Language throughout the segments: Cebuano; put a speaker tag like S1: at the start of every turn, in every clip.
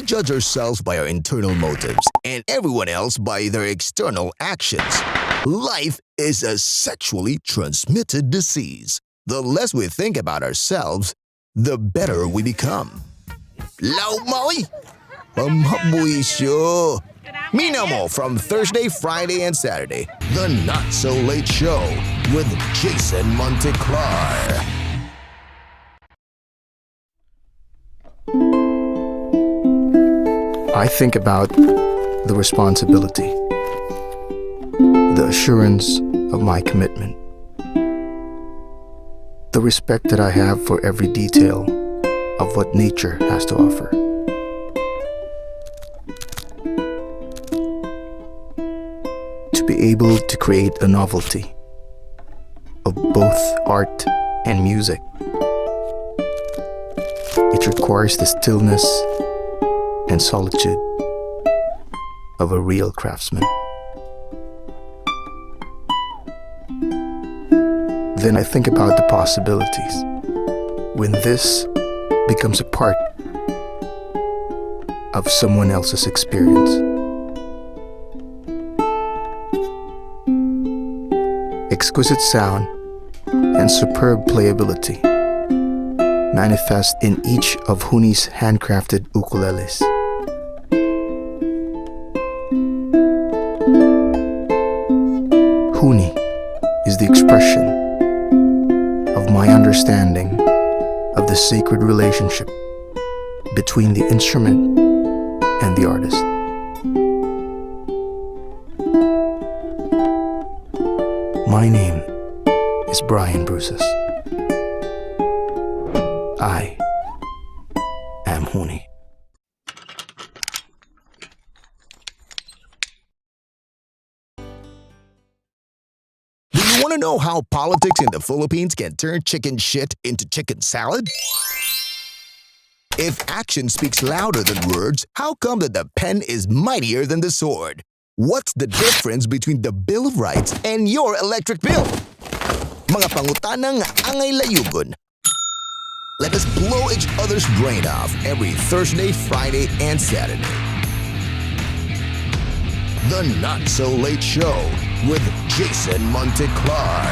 S1: judge ourselves by our internal motives and everyone else by their external actions. Life is a sexually transmitted disease. The less we think about ourselves, the better we become. Law maoy! Pamhabuisyo! Minaw mo from Thursday, Friday, and Saturday. The Not So Late Show with Jason Monteclar.
S2: I think about the responsibility, the assurance of my commitment, the respect that I have for every detail of what nature has to offer. To be able to create a novelty of both art and music, it requires the stillness and solitude of a real craftsman. Then I think about the possibilities when this becomes a part of someone else's experience. Exquisite sound and superb playability manifest in each of Huni's handcrafted ukuleles. Huni is the expression of my understanding of the sacred relationship between the instrument and the artist. My name is Brian Brusas. I am Huni.
S1: Do you want to know how politics in the Philippines can turn chicken shit into chicken salad? If action speaks louder than words, how come that the pen is mightier than the sword? What's the difference between the Bill of Rights and your electric bill? Mga pangutanang angay layugon. Let us blow each other's brain off every Thursday, Friday, and Saturday. The Not So Late Show with Jason Monteclar.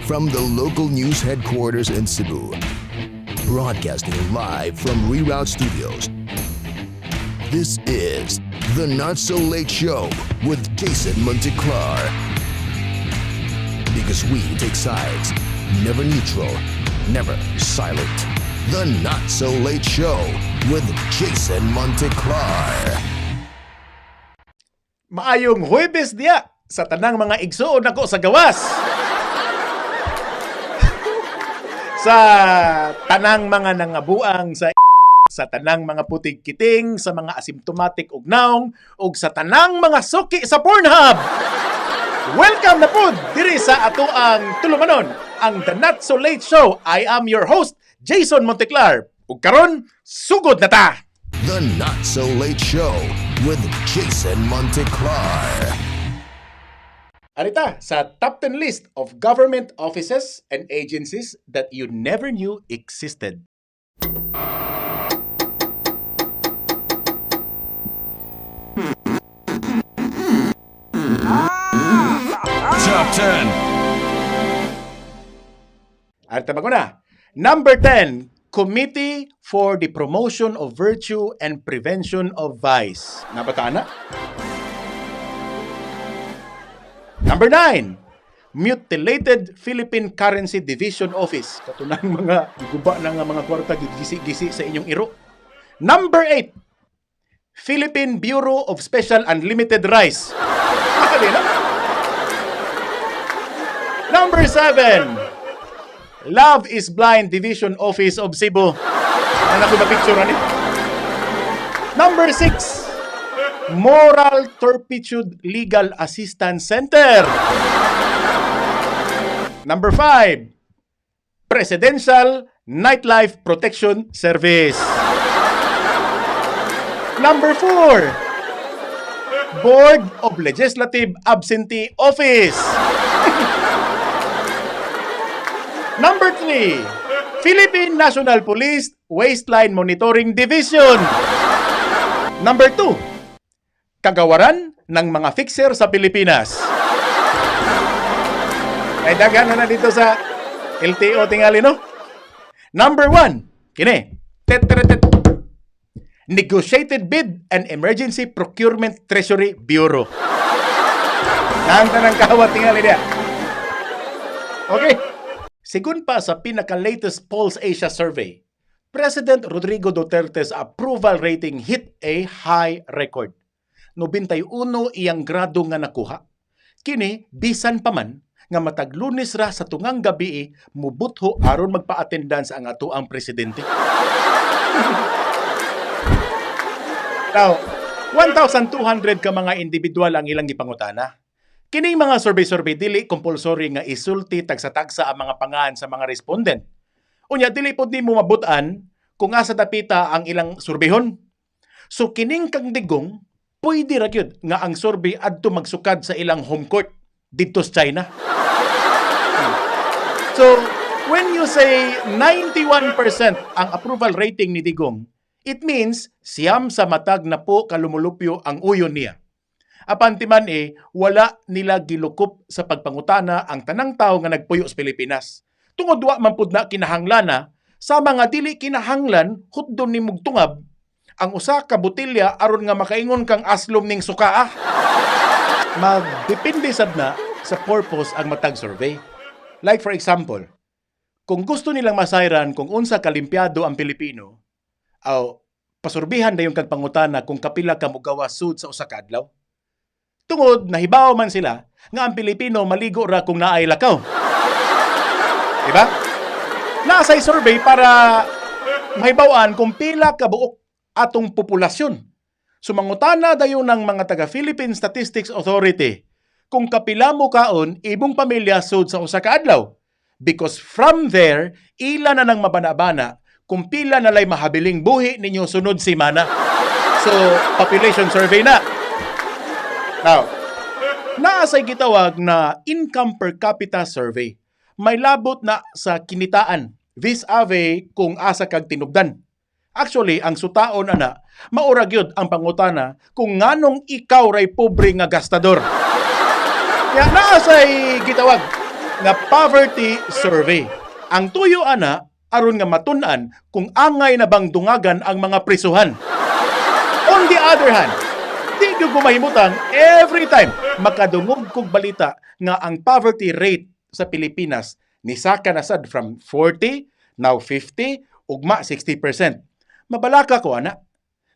S1: From the local news headquarters in Cebu, broadcasting live from Reroute Studios, this is The Not So Late Show with Jason Monteclar. Because we take sides, never neutral, never silent. The Not So Late Show with Jason Monteclar.
S3: Maayong Huwebes diya sa tanang mga igsuon nako sa gawas. Sa tanang mga nangabuang sa tanang mga putig kiting, sa mga asymptomatic og naong, ug sa tanang mga suki sa Pornhub. Welcome na pud diri sa ato ang tulumanon, ang The Not So Late Show. I am your host, Jason Monteclar. Ug karon, sugod na ta.
S1: The Not So Late Show with Jason Monteclar.
S3: Arita, sa top 10 list of government offices and agencies that you never knew existed.
S4: Top 10.
S3: Arita bago na. Number 10, Committee for the Promotion of Virtue and Prevention of Vice. Nabataan na? Number 9, Mutilated Philippine Currency Division Office. Katunang mga giguba na nga mga kwarta gigisi-gisi sa inyong iro. Number 8, Philippine Bureau of Special Unlimited Rice. Di na? Number 7, Love is Blind Division Office of Cebu. Ano ko ba picture ani? Number 6, Moral Turpitude Legal Assistance Center. Number 5, Presidential Nightlife Protection Service. Number 4, Board of Legislative Absentee Office. Number 3, Philippine National Police Waistline Monitoring Division. Number 2, Kagawaran ng mga fixer sa Pilipinas. Ay daghan na na dito sa LTO tingali, no? Number 1, kini. Tet, tet, tet. Negotiated Bid and Emergency Procurement Treasury Bureau. Nang tanang kawat tingali niya. Okay. Sigun pa sa pinaka-latest Pulse Asia survey, President Rodrigo Duterte's approval rating hit a high record. 91 iyang grado nga nakuha. Kini, bisan pa man nga matag Lunes ra sa tungang gabi mubutho aron magpa-attendance ang atoang presidente. Now, 1,200 ka mga individual ang ilang gipangutana. Kining mga survey-survey, dili compulsory nga isulti tagsa-tagsa ang mga pangalan sa mga respondent. Unya, dili pod nimo mabut-an kung asa dapita ang ilang surbehon. So kining kang Digong, pwede ra gyud nga ang survey adto magsukad sa ilang home court didto sa China. So, when you say 91% ang approval rating ni Digong, it means 90 sa matag 10 kalumulupyo ang uyon niya. Apan timan eh, wala nila gilukop sa pagpangutana ang tanang tao nga nagpuyo sa Pilipinas. Tungod wa man pud na kinahanglana, sa mga dili kinahanglan hutdon nimog tungab ang usa ka botelya aron nga makaingon kang aslom ning sukaa. Magdepende sad na sa purpose ang matag survey. Like for example, kung gusto nilang masayran kung unsa kalimpiado ang Pilipino, aw pasurbihan dayon kag pangutana kung kapila ka mogawas sud sa usa ka adlaw. Tungod nahibaw man sila nga ang Pilipino maligo ra kung naay lakaw. Diba? Naa say survey para mahibaw-an kung pila ka buok atong populasyon. Sumangutana dayon ng mga taga Philippine Statistics Authority kung kapila mo kaon imong pamilya sud sa usa ka adlaw. Because from there, ila na nang mabana-bana kung pila na lay mahabiling buhi ninyo sunod semana. So, population survey na. Now, naa say gitawag na income per capita survey. May labot na sa kinitaan vis-a-vis kung asa kag tinubdan. Actually, ang sutaon ana, mao ra gyud ang pangutana kung nganong ikaw ray pobre nga gastador. Kaya naa say gitawag nga poverty survey. Ang tuyo ana aron nga matun-an kung angay na bang dungagan ang mga prisuhan. On the other hand, di gyud ko mahimutang every time makadungog kog balita nga ang poverty rate sa Pilipinas nisaka na sad from 40, now 50, ugma 60%. Mabalaka ko ana.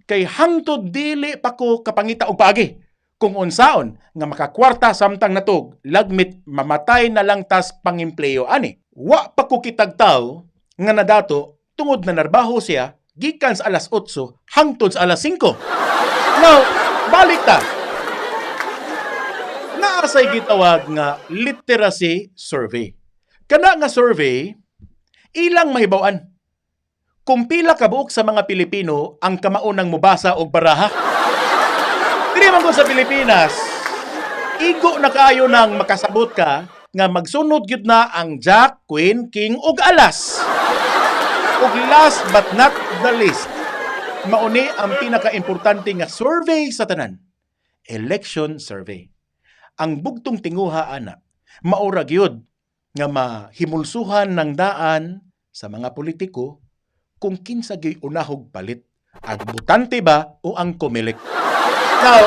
S3: Kay hangtod dili pa ko kapangita og paagi kung unsaon nga makakwarta samtang natog, lagmit mamatay na lang tas pangempleyo ani. Wa pa ko kitag tawo nga nadato tungod na narbaho siya gikan sa alas 8 hangtod sa alas 5. Now, balik ta. Naa say gitawag nga literacy survey. Kana nga survey, ilang mahibaw-an kung pila ka buok sa mga Pilipino ang kamaunang mubasa og baraha. Diri man gud sa Pilipinas, igo na kaayo nang makasabot ka nga magsunod gyud na ang Jack, Queen, King ug alas. Ug last but not the least, mauni ang pinakaimportante nga survey sa tanan, election survey. Ang bugtong tinguha ana, mao ra gyud nga mahimulsuhan ng daan sa mga politiko kung kinsa gyud unahog palit, ang butante ba o ang Comelec. Now,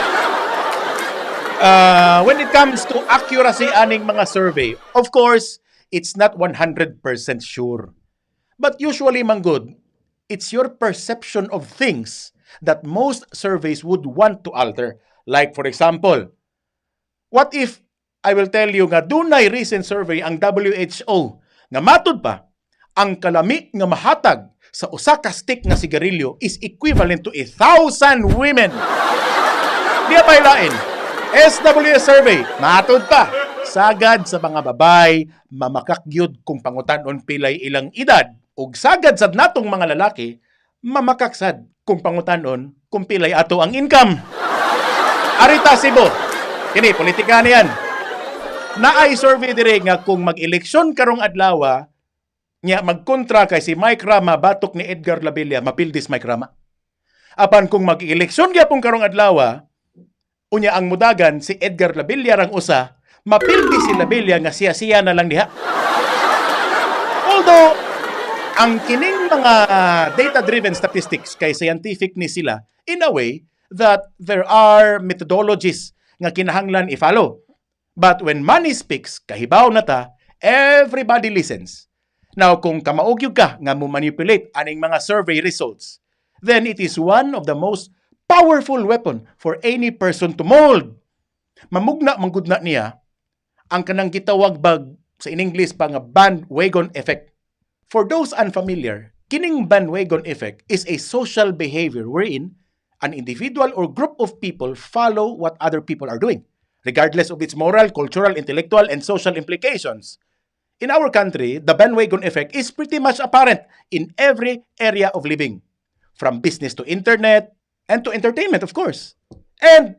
S3: when it comes to accuracy aning mga survey, of course, it's not 100% sure. But usually, man gud, it's your perception of things that most surveys would want to alter. Like for example, what if I will tell you nga dunay recent survey ang WHO nga matud pa ang kalami nga mahatag sa usa ka stick nga sigarilyo is equivalent to 1,000 women? Di pa ilain. SWS survey, matud pa, sagad sa mga babay, mamakakyud kung pangutan-on pilay ilang edad. Ug sagad sad natong mga lalaki, mamakaksad kung pangutan-on kung pilay ato ang income. Arita Cebu. Kini politika niyan. Naay survey dire nga kung mag-eleksyon karong adlaw, Nya magkontra kay si Mike Rama batok ni Edgar Labilla, mapildi si Mike Rama. Apan kung mag-eleksyon gyapon karong adlaw, unya ang mudagan si Edgar Labilla rang usa, mapildi si Labilla nga siya-siya na lang diha. Although, ang kining mga data-driven statistics kay scientific ni sila in a way that there are methodologies nga kinahanglan i-follow. But when money speaks, kahibaw na ta, everybody listens. Now, kung kamao gyud ka nga mo manipulate aning mga survey results, then it is one of the most powerful weapon for any person to mold. Mamugna manggud na niya ang kanang gitawag bag sa in English pa nga bandwagon effect. For those unfamiliar, kining bandwagon effect is a social behavior wherein an individual or group of people follow what other people are doing, regardless of its moral, cultural, intellectual, and social implications. In our country, the bandwagon effect is pretty much apparent in every area of living, from business to internet and to entertainment, of course. And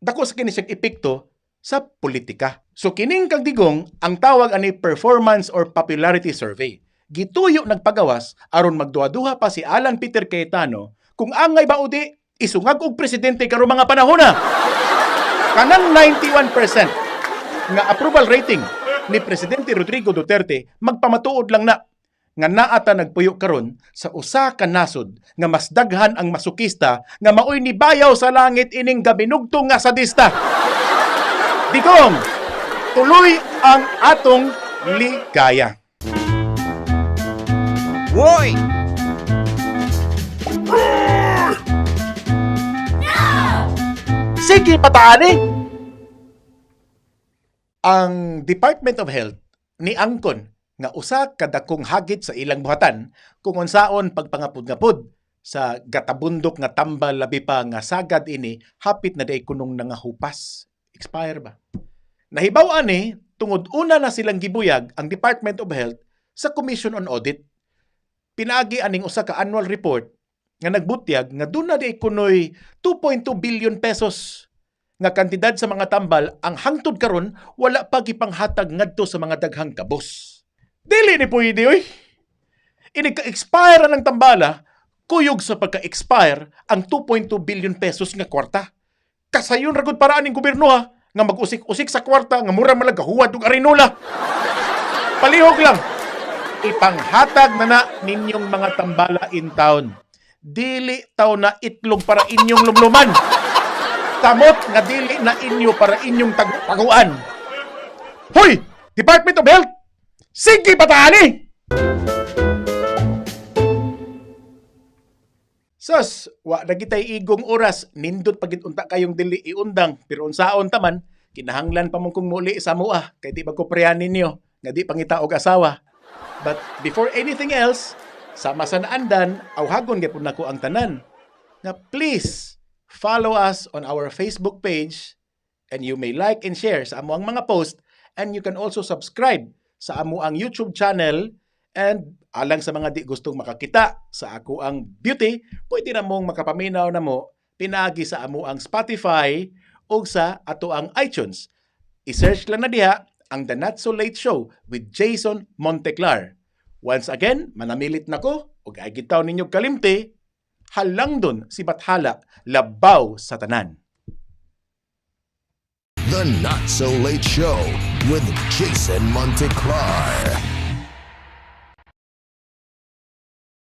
S3: dako sa kini siyang epekto sa politika. So kining kang Digong, ang tawag ani performance or popularity survey. Gituyo nagpagawas aron magduha-duha pa si Alan Peter Cayetano kung angay ba udi isungag og presidente karong mga panahona. Kanang 91% nga approval rating ni Presidente Rodrigo Duterte magpamatuod lang na nga naa ta nagpuyo karon sa usa ka nasod nga mas daghan ang masokista nga maoy nibayaw sa langit ining gabinugtong nga sadista. Digong, tuloy ang atong ligaya.
S1: Hoy!
S3: Sige, pataani! Ang Department of Health ni angkon nga usa ka dakong hagit sa ilang buhatan kung unsaon pagpangapud-ngapud sa gatabundok nga tambal, labi pa nga sagad ini, hapit na diay kunong nangahupas. Expire ba? Nahibaw ani tungod una na silang gibuyag ang Department of Health sa Commission on Audit. Pinaagi aning usa ka annual report nga nagbutyag nga duna diay kunoy ₱2.2 billion nga kantidad sa mga tambal ang hangtod karon wala pa gipanghatag ngadto sa mga daghang kabos. Dili ni pwede, oy. Inig ka-expire ang tambala, kuyog sa pagka-expire ang ₱2.2 billion nga kwarta. Kasayon ra gud para aning gobyerno ha, nga mag-usik-usik sa kwarta nga mura man lang gahuwad og arinola. Palihog lang. Ipanghatag na na ninyong mga tambala in town. Dili taw na itlog para inyong lumluman. Kamot nga dili na inyo para inyong taguan. Hoy! Department of Health! Sige, pataani! Sus, wa na gitay igong oras, nindot pagit unta kayong dili iundang, pero unsaon taman, kinahanglan pa mong kung muli sa mua, kay di ba ko prehan ninyo, nga di pangita og asawa. But before anything else, sama sa naandan, awhagon gyapon nako ang tanan nga please follow us on our Facebook page and you may like and share sa amo ang mga post and you can also subscribe sa amo ang YouTube channel. And alang sa mga di gustong makakita sa ako ang beauty, pwede na mong makapaminaw na mo pinaagi sa amo ang Spotify o sa ato ang iTunes. I-search lang na diha ang The Not So Late Show with Jason Monteclar. Once again, manamilit na ko ug ay gitaw ninyo kalimti, halangdon si Bathala labaw sa tanan.
S1: The Not So Late Show with Jason Monteclar.